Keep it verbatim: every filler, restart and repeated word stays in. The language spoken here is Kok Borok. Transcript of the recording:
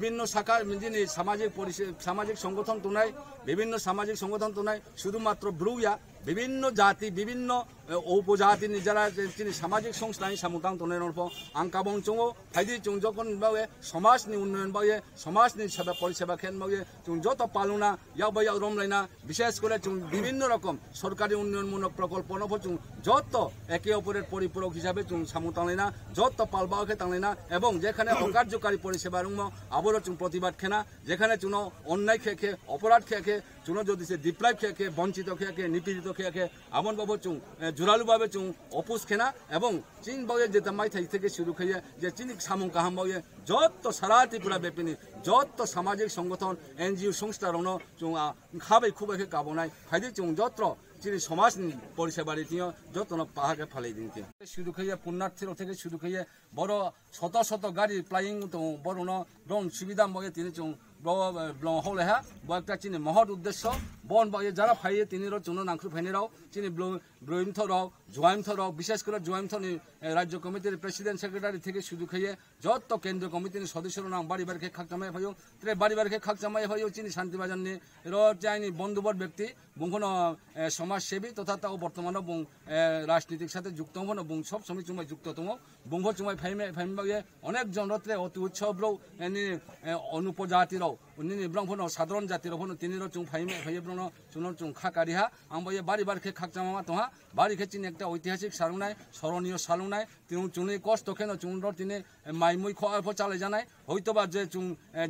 Bibhinno sakha, jini samajik porise-, samajik songgothon tongnai, bibhinno samajik songgothon tongnai, sudhumatro bru ya, bibhinno jati, bibhinno, eh, upojati ni jara, je chini samajik songstha ni samung tang tongnai rokno ang kabong chungo, phaidi chung jokon baoye, somaj ni unnoyon baoye, somaj ni seba poriseba khen baoye, chung joto paluna, yak bai yak romlaina, bishes kore chung bibhinno rokom sorkari unnoyonmulok prokolpo no pho chung joto eke oporer poripurok hisabe chung samung tanglaina, joto pal bao khe tanglaina, ebong jekhane okaryokari poriseba rwngmo aboro chung protibad khena, jekhane chwngno onnai khe khe, oporad khe khe, chwngno jodi se deprive khe khe, bonchito khe khe, nipidito khe khe, aboni babo chung, eh, juralu babe chung oppose khena, ebong chini baoye jeta maithai theke suru khaiye je chini samung kaham baoye joto sara Tripura bepini joto samajik songgothon, N G O songstha rokno chung a kha bai khubai khe kabonai. Phaidi chung jotro chini somaj ni poriseba ri tino jotono paha khe phalai ding tio. Suru khaiye punyarthi rok theke suru khaiye boro soto soto gari playing tongo, borono drone subida mo tini chung bro, blong hole ha, bo ekta chini mohot uddesho, bon ba jara phaiye tini ro chungno nangkhru phainai rok, chini bro, broimtho rok, juaimtho rok, bishes kore juaimtho ni, eh, rajyo committee ni president secretary theke suru khaiye, joto kendriyo committee ni sodosyo rok nang bari bari khe khakchamai phaio, tre bari bari khe khakchamai phaio chini Shanti Bazar ni ro chini bondhubor bekti, bung khono, eh, somaj sebi totha tao bortomano bung, eh, rajnitik sate jukto ongphano bung sob somoi chumai jukto tongo, bung pho chumai phaimai phaimai bagye onek jon ro tre oti utsaho bro, eh, nini, eh, onupojati rok, nini brong phano sadharon jati rok phano tini ro chung phaimai phaiye brongno chungno chung kha kariha, ang bagye bari bari khe khakchama ma tongha, bari khe chini ekta oitihasik salungnai, soroniyo salungnai, tini chungni kosto kheno chungno tini, eh, mai mui kho pho chalai janai, hoito ba je chung, eh,